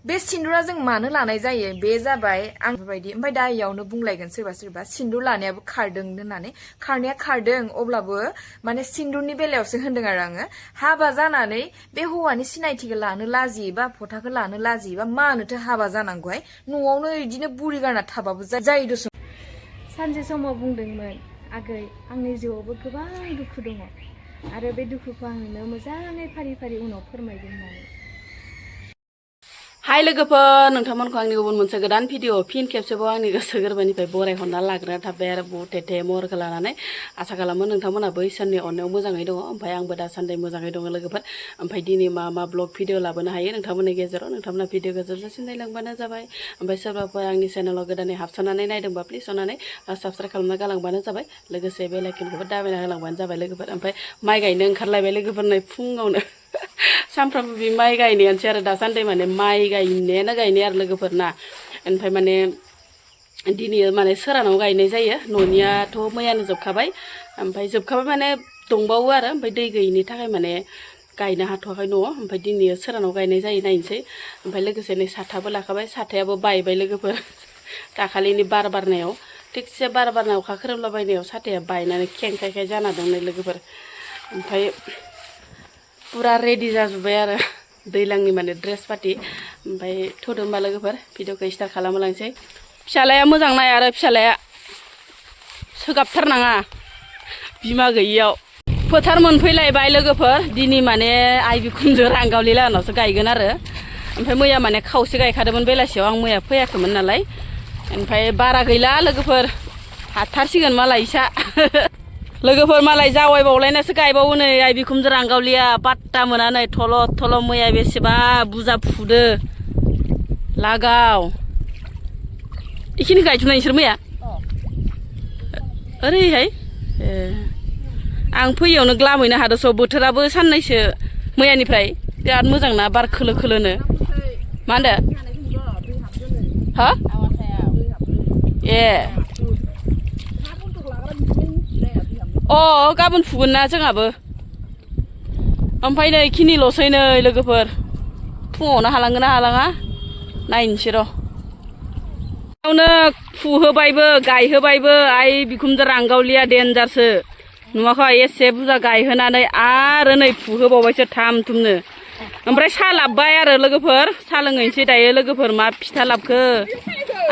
बे सिन्दुरा जों मानो लानाय जायो बे जाबाय आं बेबायदि ओमफ्राय दा इयावनो बुंलायगोन सोरबा सोरबा सिन्दुर लानायाबो खारदों होननानै खारनाया खारदों अब्लाबो माने सिन्दुरनि बेलायावसो होनदों आरो आङो हाबा जानानै बे हौवानि सिनायथिखौ लानो लाजियो बा फटाखौ लानो लाजियो बा मानोथो हाबा जानांगौहाय न'आवनो इदिनो बुरि गारना थाबाबो जायो दस सानसे समाव बुंदोंमोन आगै आंनि जिउआवबो गोबां दुखु दङ आरो बे दुखुखौ आंनो मोजाङै फारि फारि उनाव फोरमायगोन होननानै हाय लोगोफोर नोंथांमोनखौ आंनि गुबुन मोनसे गोदान भिडिअ फिन खेबसेबाव आंनि गोसो गोरबोनिफ्राय बरायहरना लाग्रा थाबाय आरो बुथेथे महरखौ लानानै आसा खालामो नोंथांमोनाबो इसोरनि अननायाव मोजाङै दङ ओमफ्राय आंबो दासान्दि मोजाङै दङ लोगोफोर ओमफ्राय दिनै मा ब्लग भिडिअ लाबोनो हायो नोंथांमोननि गेजेराव नोंथांमोना भिडिअखौ जोबजासिम नायलांबानो जाबाय ओमफ्राय सोरबाफोर आंनि चेनेलाव गोदानै हाबसननानै नायदोंबा प्लिज अननानै साबस्क्राइब खालामना गालांबानो जाबाय लोगोसे बेल आइकनखौबो दाबायना होलांबानो जाबाय लोगोफोर ओमफ्राय माइ गायनो ओंखारलायबाय लोगोफोरनो फुङावनो सानफ्रामबो बे माइ गायनायानोसै आरो दासान्दि माने माइ गायनायानो गायनाय आरो लोगोफोरना ओमफ्राय माने दिनै माने सोरानाव गायनाय जायो न'नियाथ' मैयानो जोबखाबाय ओमफ्राय जोबखाबाय माने दंबावो आरो ओमफ्राय दै गैयिनि थाखाय माने गायनो हाथ'वाखै न'आव ओमफ्राय दिनै सोरानाव गायनाय जायो नायनोसै ओमफ्राय लोगोसे नै साथाबो लाखाबाय साथायाबो बायबाय लोगोफोर दाखालिनि बार बारनायाव थिगसे बार बारनाय अखा खोरोमलाबायनायाव साथाया बायनानै खेंखाय जाना दं नै लोगोफोर ओमफ्राय पुरा रेडि जाजोब्बाय आरो दैलांनि माने ड्रेस पार्टि ओमफ्राय थ'दो होमबा लोगोफोर भिडिअखौ स्टार्ट खालामलांसै फिसालाया मोजां नाय आरो फिसालाया सोगाबथारनाङा बिमा गैयियाव फोथार मोनफैलायबाय लोगोफोर दिनै माने आइ बिखुनजो रांगावलि लाहानावसो गायगोन आरो ओमफ्राय मैया माने खावसे गायखादोंमोन बेलासियाव आं मैया फैयाखैमोन नालाय ओमफ्राय बारा गैला लोगोफोर हाथारसिगोन मालाय इसा लोगोफोर मालाय जावायबावलायनासो गायबावो नै आइ बिखुनजो रांगावलिया पात्ता मोना नै थल' मैया बेसेबा बुरजा फुदो लागाव इखिनि गायथ'नाय नोंसोर मैया ओरैहाय आं फैयावनो ग्लामहैनो हादोंस' बोथोराबो साननैसो मैयानिफ्राय बिराद मोजां ना बार खोलो खोलोनो मा होनदो हा ए गाबोन फुगोन ना जोंहाबो ओमफ्राय नै खिनिल'सै नै लोगोफोर फुङावनो हालांगोन ना हालाङा नायनोसै र' नो फुहोबायबो गायहोबायबो आइ बिखुनजो रांगावलिया देन्जारसो नुवाखै एसे बुरजा गायहोनानै आरो नै फुहोबावबायसो थाम थुमनो ओमफ्राय साहा लाबबाय आरो लोगोफोर साहा लोंहैनोसै दायो लोगोफोर मा फिथा लाबखो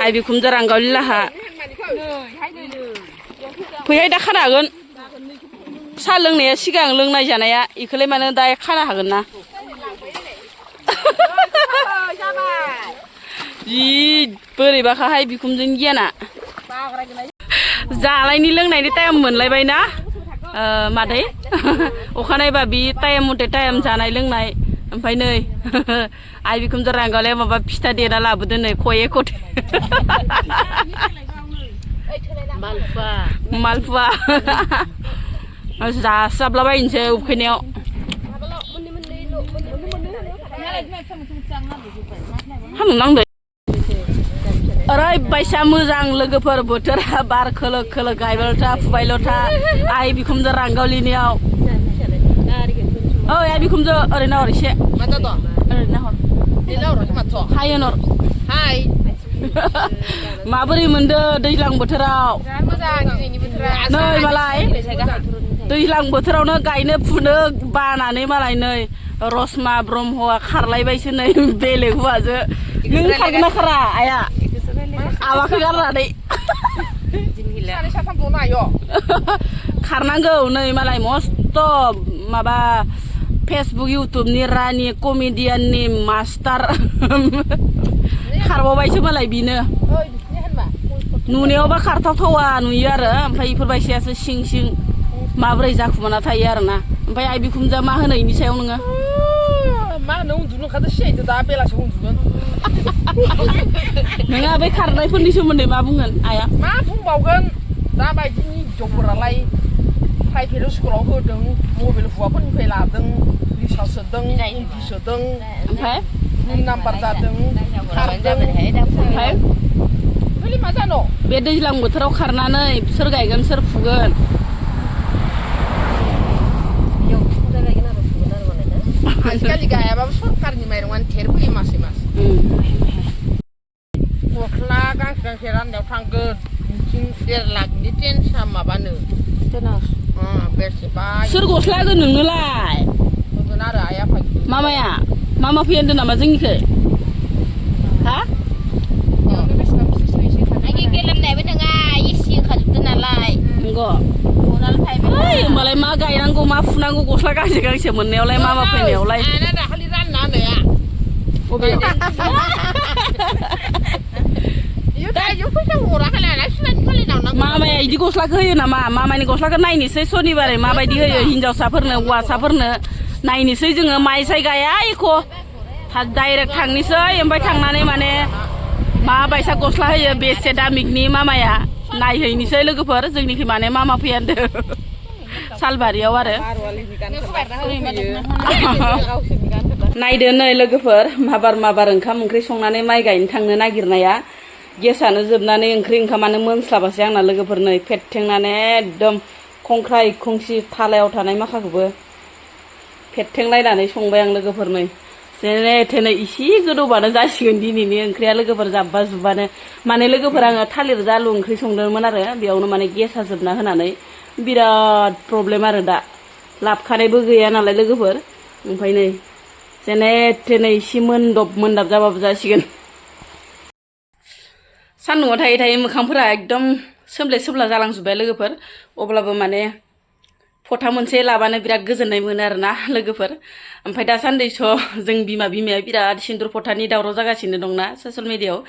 आइ बिखुनजो रांगावलि लाहा फैहाय दा खानो हागोन साहा लोंनाया सिगां लोंनाय जानाया इखौलाय मानो दा खानो हागोन ना जि बोरैबाखाहाय बिखुनजोनि गियाना जानायनि लोंनायनि टाइम मोनलायबाय ना मादै अखानायबा बि टाइम मथे टाइम जानाय लोंनाय ओमफ्राय नै आइ बिखुनजो रांगावलिया माबा फिथा देना लाबोदो नै खये खथे मालपुवा जासाबलाबायनोसै उखैनायाव हामनो नांदो ओरैबायसा मोजां लोगोफोर बोथोरा बार खोलो खोलो गायबायल'था फुबायल'था आइ बिखुनजो रांगावलिनियाव ओइ आइ बिखुनजो ओरै नाहर एसे ओरै नाहर हाय होनहर हाय माबोरै मोनदो दैज्लां बोथोराव नै मालाय दैज्लां बोथोरावनो गायनो फुनो बानानै मालाय नै रसमा ब्रह्मआ खारलायबायसो नै बेलेग हौवाजो नों खारगोन ना खारा आइया आवाखौ गारनानै खारनांगौ नै मालाय मस्थ' माबा फेसबुक इउटुबनि रानि कमेडियाननि मास्टार खारबावबायसो मालाय बिनो नुनायावबा खारथावथावा नुयो आरो ओमफ्राय इफोरबायसायासो सिं माबोरै जाखुमाना थायो आरोना ओमफ्राय आइ बिखुनजोआ मा होनो इनि सायाव नोङो मा होनो उन्दुनो ओंखारदो सिगांथ' दा बेलासियाव उन्दुगोन नोंहा बै खारनायफोरनि सोमोन्दै मा बुंगोन आइया मा बुंबावगोन दा बायदिनि हिनजावफोरालाय प्राइभेट स्कुलाव होदों मबाइल हौवाफोरनिफ्राय लादों रिसार्ज सोदों एमपि सोदों ओमफ्राय नाम्बार जादों ओमफ्राय मा जानो बे दैज्लां बोथोराव खारनानै सोर गायगोन सोर फुगोन आजिखालि गायाबाबो सरकारनि माइरंआनो थेर फैयो मासै मास गांसे गांसे राननायाव थांगोन नोंथिं 1.5 लाखनि टेनसा माबानो बेसेबा सोर गस्ला होगोन नोंनोलाय होगोन आरो आइ आफा मामाया मामा फैया होनदों नामा जोंनिखै हा आंनि गेलेमनायबो नङा इसे होखाजोबदो नालाय नंगौ फैबाय होमबालाय मा गायनांगौ मा फुनांगौ गस्ला गांसे गांसे मोननायावलाय मामा फैनायावलाय आना दाखालि रानना होनाया अबेयाव मामाया इदि गस्लाखौ होयो नामा मामानि गस्लाखौ नायनोसै सनिबारै माबायदि होयो हिनजावसाफोरनो हौवासाफोरनो नायनोसै जोङो माइ साइ गाया एख' डाइरेक्ट थांनोसै ओमफ्राय थांनानै माने माबायसा गस्ला होयो बेसे दामिकनि मामाया नायहैनोसै लोगोफोर जोंनिखै माने मामा फैया होनदों सालबारियाव आरो नायदो नै लोगोफोर माबार ओंखाम ओंख्रि संनानै माइ गायनो थांनो नागिरनाया गेसानो जोबनानै ओंख्रि ओंखामानो मोनस्लाबासै आंना लोगोफोर नै फेथेंनानै एकदम खंख्राय खंसि थालायाव थानाय माखाखौबो फेथेंलायनानै संबाय आं लोगोफोर नै जेने थेने इसे गोदौबानो जासिगोन दिनैनि ओंख्रिया लोगोफोर जाब्बा जुब्बानो माने लोगोफोर आङो थालिर जालु ओंख्रि संदोंमोन आरो बेयावनो माने गेसा जोबना होनानै बिराद प्रब्लेम आरो दा लाबखानायबो गैया नालाय लोगोफोर ओमफ्राय नै जेने थेने इसे मोनदाब जाबाबो जासिगोन सान्दुङाव थायै थायै मोखांफोरा एकदम सोमले सोमला जालांजोब्बाय लोगोफोर अब्लाबो माने फथा मोनसे लाबानो बिराद गोजोननाय मोनो आरोना लोगोफोर ओमफ्राय दासान्दिथ' जों बिमाया बिराद सिन्दुर फथानि दावराव जागासिनो दंना ससियेल मिडियायाव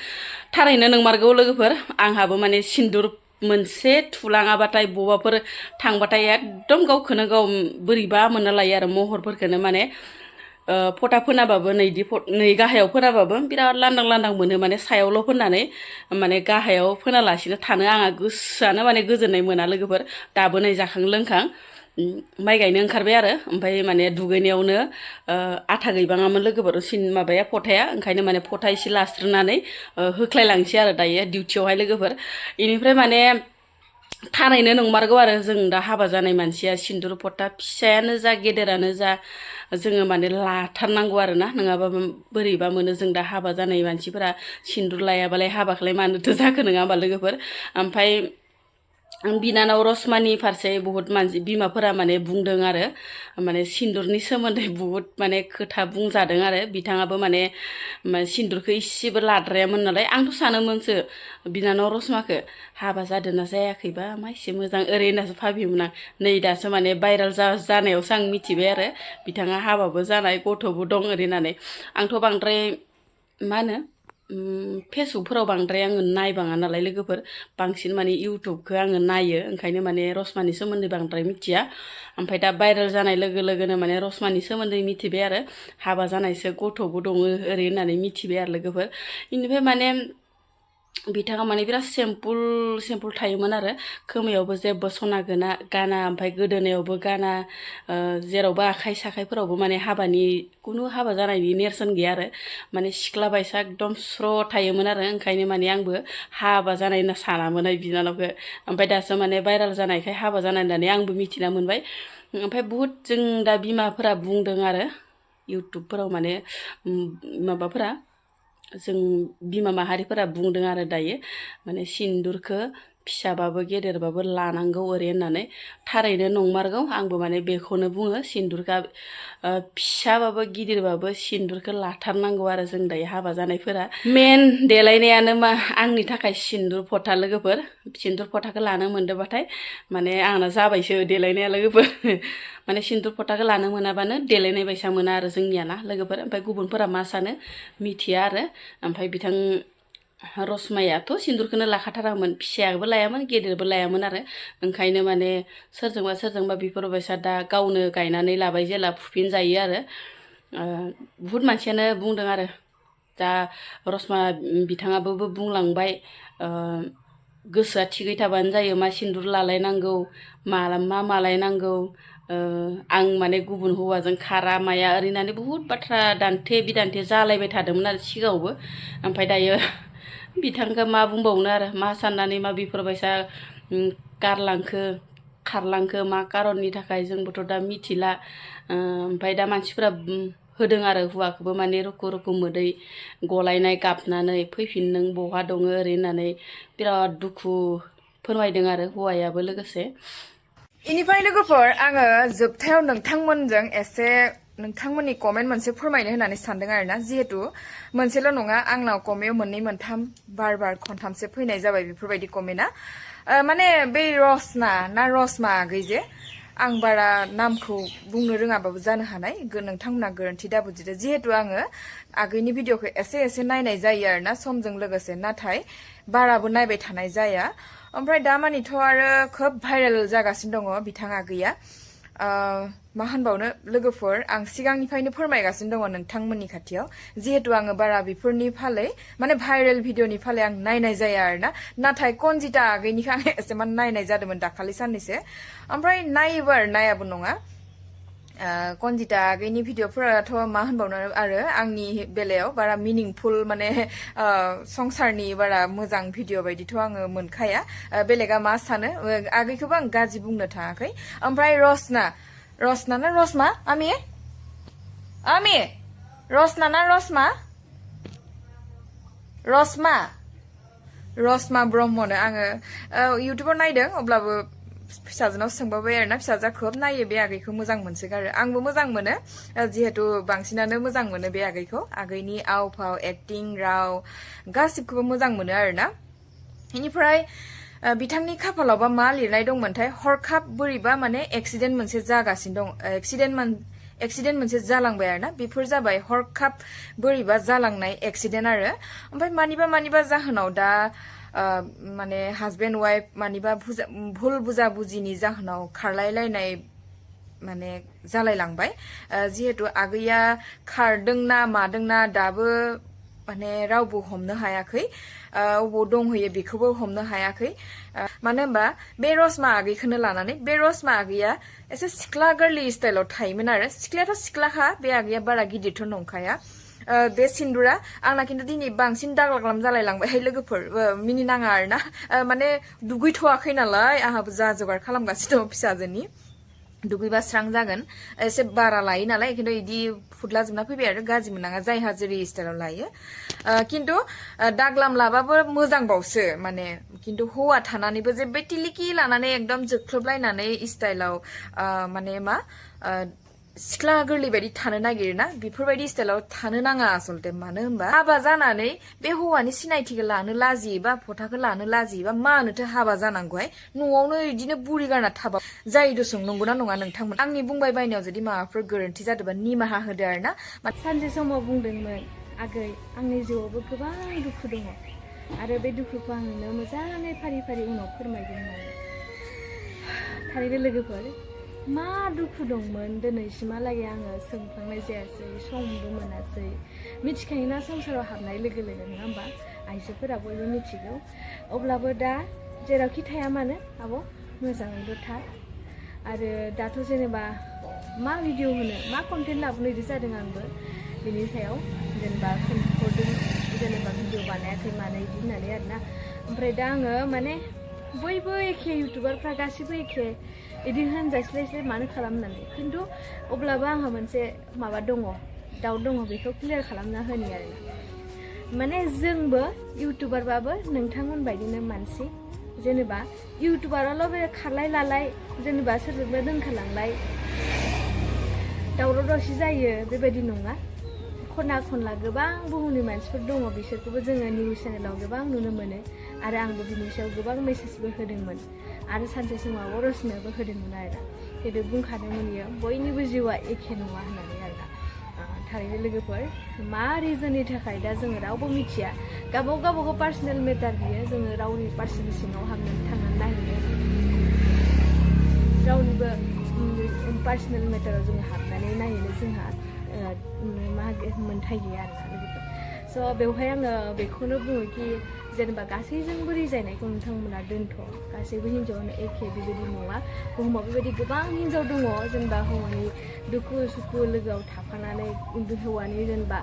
थारैनो नंमारगौ लोगोफोर आंहाबो माने सिन्दुर मोनसे थुलाङाबाथाय बबावबाफोर थांबाथाय एकदम गावखौनो गाव बोरैबा मोनना लायो आरो महरफोरखौनो माने फथा फोनाबाबो नै गाहायाव फोनाबाबो बिराद लांदां मोनो माने सायावल' फोननानै माने गाहायाव फोनालासिनो थानो आंहा गोसोआनो माने गोजोननाय मोना लोगोफोर दाबो नै जाखां लोंखां माइ गायनो ओंखारबाय आरो ओमफ्राय माने दुगैनायावनो आथा गैबाङामोन लोगोफोर माबाया फथाया ओंखायनो माने फथा एसे लास्रोनानै होख्लायलांसै आरो दायो डिउटियावहाय लोगोफोर इनिफ्राय माने थारैनो नंमारगौ आरो जों दा हाबा जानाय मानसिया सिन्दुर फथा फिसायानो जा गेदेरानो जा जोङो माने लाथारनांगौ आरो ना नङाबा बोरैबा मोनो जों दा हाबा जानाय मानसिफोरा सिन्दुर लायाबालाय हाबाखौलाय मानोथो जाखो नङा होमबा लोगोफोर ओमफ्राय बिनानाव रसमानि फारसे बहुत बिमाफोरा माने बुंदों आरो माने सिन्दुरनि सोमोन्दै बहुत माने खोथा बुंजादों आरो बिथाङाबो माने सिन्दुरखौ इसेबो लाद्रायामोन नालाय आंथ' सानोमोनसो बिनानाव रसमाखौ हाबा जादोंना जायाखैबा मा एसे मोजां ओरै होननासो भाबियोमोन आं नै दासो माने भाइरेल जानायावसो आं मिथिबाय आरो बिथाङा हाबाबो जानाय गथ'बो दं ओरै होननानै आंथ' बांद्राय मा होनो फेसबुकफोराव बांद्राय आङो नायबाङा नालाय लोगोफोर बांसिन माने इउटुबखौ आङो नायो ओंखायनो माने रसमानि सोमोन्दै बांद्राय मिथिया ओमफ्राय दा भाइरेल जानाय लोगो लोगोनो माने रसमानि सोमोन्दै मिथिबाय आरो हाबा जानायसो गथ'बो दङ ओरै होननानै मिथिबाय आरो लोगोफोर बेनिफ्राय माने बिथाङा माने बिराद सिम्पोल थायोमोन आरो खोमायावबो जेबो सना गाना ओमफ्राय गोदोनायावबो गाना जेरावबो आखाइ साखाइफोरावबो माने हाबानि कुनु हाबा जानायनि नेरसोन गैया आरो माने सिख्ला बायसा एकदम स्र' थायोमोन आरो ओंखायनो माने आंबो हाबा जानाय होनना सानामोन बिनानावखौ ओमफ्राय दासो माने भाइरेल जानायखाय हाबा जानाय होननानै आंबो मिथिना मोनबाय ओमफ्राय बुहुद जों दा बिमाफोरा बुंदों आरो इउटुबफोराव माने माबाफोरा जों बिमा माहारिफोरा बुंदों आरो दायो माने सिन्दुरखौ फिसाबाबो गेदेरबाबो लानांगौ ओरै होननानै थारैनो नंमारगौ आंबो माने बेखौनो बुङो सिन्दुरखौ फिसाबाबो गिदिरबाबो सिन्दुरखौ लाथारनांगौ आरो जों दायो हाबा जानायफोरा मेन देलायनायानो मा आंनि थाखाय सिन्दुर फथा लोगोफोर सिन्दुर फथाखौ लानो मोनदोंबाथाय माने आंना जाबायसो देलायनाया लोगोफोर माने सिन्दुर फथाखौ लानो मोनाबानो देलायनाय बायसा मोना आरो जोंनियाना लोगोफोर ओमफ्राय गुबुनफोरा मा सानो मिथिया आरो ओमफ्राय बिथां रसमायाथ' सिन्दुरखौनो लाखाथारामोन फिसायाबो लायामोन गेदेरबो लायामोन आरो ओंखायनो माने सोरजोंबा बेफोरबायसा दा गावनो गायनानै लाबाय जेला फुफिनजायो आरो बुहुद मानसियानो बुंदों आरो दा रसमा बिथाङाबो बुंलांबाय गोसोआ थिगै थाबानो जायो मा सिन्दुर लालायनांगौ मा लायनांगौ आं माने गुबुन हौवाजों खारा माया ओरैनानै बुहुद बाथ्रा दान्थे बिदान्थे जालायबाय थादोंमोन आरो सिगाङावबो ओमफ्राय दायो बिथांखौ मा बुंबावनो आरो मा साननानै मा बेफोरबायसा खारलांखो मा कारननि थाखाय जोंबोथ' दा मिथिला ओमफ्राय दा मानसिफोरा होदों आरो हौवाखौबो माने रुखु रुखु मोदै गलायनाय गाबनानै फैफिन नों बहा दङ ओरै होननानै बिराद दुखु फोरमायदों आरो हौवायाबो लोगोसे इनिफ्राय लोगोफोर आङो जोबथायाव नोंथांमोनजों एसे नोंथांमोननि कमेन्ट मोनसे फोरमायनो होननानै सानदों आरोना जिहेतु मोनसेल' नङा आंनाव कमेन्टआव मोननै मोनथाम बार खनथामसो फैनाय जाबाय बेफोरबायदि कमेन्टआ माने बे रसमा आगै जे आं बारा नामखौ बुंनो रोङाबाबो जानो हानाय नोंथांमोना गोरोन्थि दाबुजिदो जिहेतु आङो आगैनि भिडिअखौ एसे नायनाय जायो आरोना समजों लोगोसे नाथाय बाराबो नायबाय थानाय जाया ओमफ्राय दामानिथ' आरो खोब भाइरेल जागासिनो दङ बिथां आगैया मा होनबावनो लोगोफोर आं सिगांनिफ्रायनो फोरमायगासिनो दङ नोंथांमोननि खाथियाव जिहेतु आङो बारा बेफोरनि फालै माने भाइरेल भिडिअनि फालै आं नायनाय जाया आरोना नाथाय कनजिता आगैनिखौ आं एसेमान नायनाय जादोंमोन दाखालि साननैसो ओमफ्राय नायोबो आरो नायाबो नङा कनजिता आगैनि भिडिअफोराथ' मा होनबावनो आरो आंनि बेलायाव बारा मिनिंफुल माने संसारनि बारा मोजां भिडिअ बायदिथ' आङो मोनखाया बेलेगा मा सानो आगैखौबो आं गाज्रि बुंनो थाङाखै ओमफ्राय रसना ना रसमा आमि रसना ना रसमा ब्रह्मनो आङो इउटुबाव नायदों अब्लाबो फिसाजोनाव सोंबाबाय आरोना फिसाजोआ खोब नायो बे आगैखौ मोजां मोनसोगारो आंबो मोजां मोनो जिहेतु बांसिनानो मोजां मोनो बे आगैखौ आगैनि आव फाव एक्टिं राव गासिबखौबो मोजां मोनो आरोना बेनिफ्राय बिथांनि खाफालावबा मा लिरनाय दंमोनथाय हरखाब बोरैबा माने एक्सिडेन्ट मोनसे जागासिनो दं एक्सिडेन्ट मोनसे जालांबाय आरोना बेफोर जाबाय हरखाब बोरैबा जालांनाय एक्सिडेन्ट आरो ओमफ्राय मानिबा जाहोनाव दा माने हाजबेन्ड वाइफ मानिबा भुल बुजिनि जाहोनाव खारलायलायनाय माने जालायलांबाय जिहेतु आगैया खारदोंना मादोंना दाबो माने रावबो हमनो हायाखै अबाव दंहैयो बेखौबो हमनो हायाखै मानो होनबा बे रसमा आगैखौनो लानानै बे रसमा आगैया एसे सिख्ला गोरलै स्टाइलाव थायोमोन आरो सिख्लायाथ' सिख्लाखा बे आगैया बारा गिदिरथ' नंखाया बे सिन्दुरा आंना खिन्थु दिनै बांसिन दाग्लाग्लाम जालायलांबायहाय लोगोफोर मिनिनाङा आरोना माने दुगैथ'वाखै नालाय आंहाबो जा जगार खालामगासिनो दं फिसाजोनि दुगैबा स्रां जागोन एसे बारा लायो नालाय खिन्थु इदि फुदला जोबना फैबाय आरो गाज्रि मोननाङा जायहा जेरै स्टाइलाव लायो खिन्थु दाग्लाम लाबाबो मोजांबावसो माने खिन्थु हौवा थानानैबो जे बे टिलिकि लानानै एकदम जोख्लोबलायनानै स्टाइलाव माने मा सिख्ला गोरलै बायदि थानो नागिरोना बेफोरबायदि स्टाइलाव थानो नाङा आसलते मानो होनबा हाबा जानानै बे हौवानि सिनायथिखौ लानो लाजियोबा फथाखौ लानो लाजियोबा मानोथो हाबा जानांगौहाय न'आवनो इदिनो बुरि गारना थाबा जाय दसं नंगौना नङा नोंथांमोन आंनि बुंबाय बायनायाव जुदि माबाफोर गोरोन्थि जादोंबा निमाहा होदो आरोना सानसे समाव बुंदोंमोन आगै आंनि जिउआवबो गोबां दुखु दङ आरो बे दुखुखौ आं नोंनो मोजाङै फारि उनाव फोरमायगोन होननानै थारैनो लोगोफोर मा दुखु दंमोन दिनैसिमहालागै आङो सोंखांनाय जायासै समबो मोनासै मिथिखायोना संसाराव हाबनाय लोगो नङा होमबा आइजोफोरा बयबो मिथिगौ अब्लाबो दा जेरावखि थाया मानो आब' मोजाङैल' था आरो दाथ' जेनेबा मा भिडिअ होनो मा कन्टेन्ट लाबोनो इदि जादों आंबो बिनि सायाव जेनेबा खोन्थाहरदों जेनेबा भिडिअ बानायाखै मानो इदि होननानै आरोना ओमफ्राय दा आङो माने बयबो एखे इउटुबारफ्रा गासिबो एखे इदि होनजास्लायस्लाय मानो खालामनानै खिन्थु अब्लाबो आंहा मोनसे माबा दङ डाउट दङ बेखौ क्लियार खालामना होनि आरो माने जोंबो इउटुबारबाबो नोंथांमोन बायदिनो मानसि जेनेबा इउटुबाराल' बे खारलाय लालाय जेनेबा सोरजोंबा दोनखारलांलाय दावराव दावसि जायो बेबायदि नङा खना खनला गोबां बुहुमनि मानसिफोर दङ बिसोरखौबो जोङो निउस चेनेलाव गोबां नुनो मोनो आरो आंबो बिनि सायाव गोबां मेसेजबो होदोंमोन आरो सानसे समाव रसमायाबो होदोंमोन आरो खिन्थु बुंखादोंमोन इयो बयनिबो जिउआ एखे नङा होननानै आरोना थारैनो लोगोफोर मा रिजननि थाखाय दा जोङो रावबो मिथिया गावबागाव पार्सनेल मेटार बियो जोङो रावनि पार्सनेल सिङाव थांनानै नायहैनो रावनिबो पार्सनेल मेटाराव जोङो हाबनानै नायहैनो जोंहा मा मोन्थाय गैया आरोना लोगोफोर स' बेवहाय आङो बेखौनो बुङो कि जेनेबा गासैजोंबो रिजायनायखौ नोंथांमोना दोनथ' गासैबो हिन्जावानो एखे बेबायदि नङा बुहुमाव बेबायदि गोबां हिन्जाव दङ जेनेबा हौवानि दुखु सुखु लोगोआव थाफानानै हौवानि जेनेबा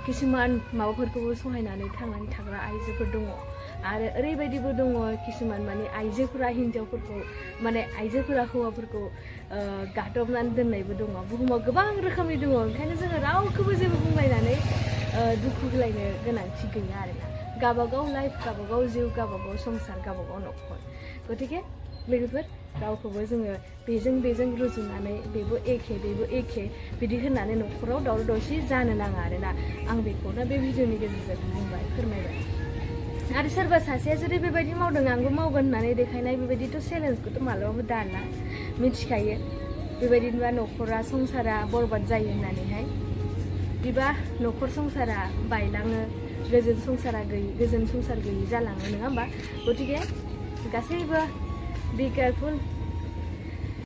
किसुमान माबाफोरखौबो सहायनानै थांनानै थाग्रा आइजोफोर दङ आरो ओरैबायदिबो दङ किसुमान माने आइजोफोरा हिन्जावफोरखौ माने आइजोफोरा हौवाफोरखौ गादबनानै दोननायबो दङ बुहुमाव गोबां रोखोमनि दङ ओंखायनो जोङो रावखौबो जेबो बुंलायनानै दुखु होलायनो गोनांथि गैया आरोना गावबागाव लाइफ गावबागाव जिउ गावबागाव संसार गावबागाव न'खर गतिके लोगोफोर रावखौबो जोङो बेजों रुजुनानै बेबो एखे बिदि होननानै न'खराव दावराव दावसि जानो नाङा आरोना आं बेखौनो बे भिडिअनि गेजेरजों बुंबाय फोरमायबाय आरो सोरबा सासेया जुदि बेबायदि मावदों आंबो मावगोन होननानै देखायनाय बेबायदिथ' चेलेन्जखौथ' मालाबाबो दाना मिथिखायो बेबायदिनोबा न'खरा संसारा बरबाद जायो होननानैहाय बिबा न'खर संसारा बायलाङो गोजोन संसार गैयि जालाङो नङा होमबा गतिके गासैबो बि केयारफुल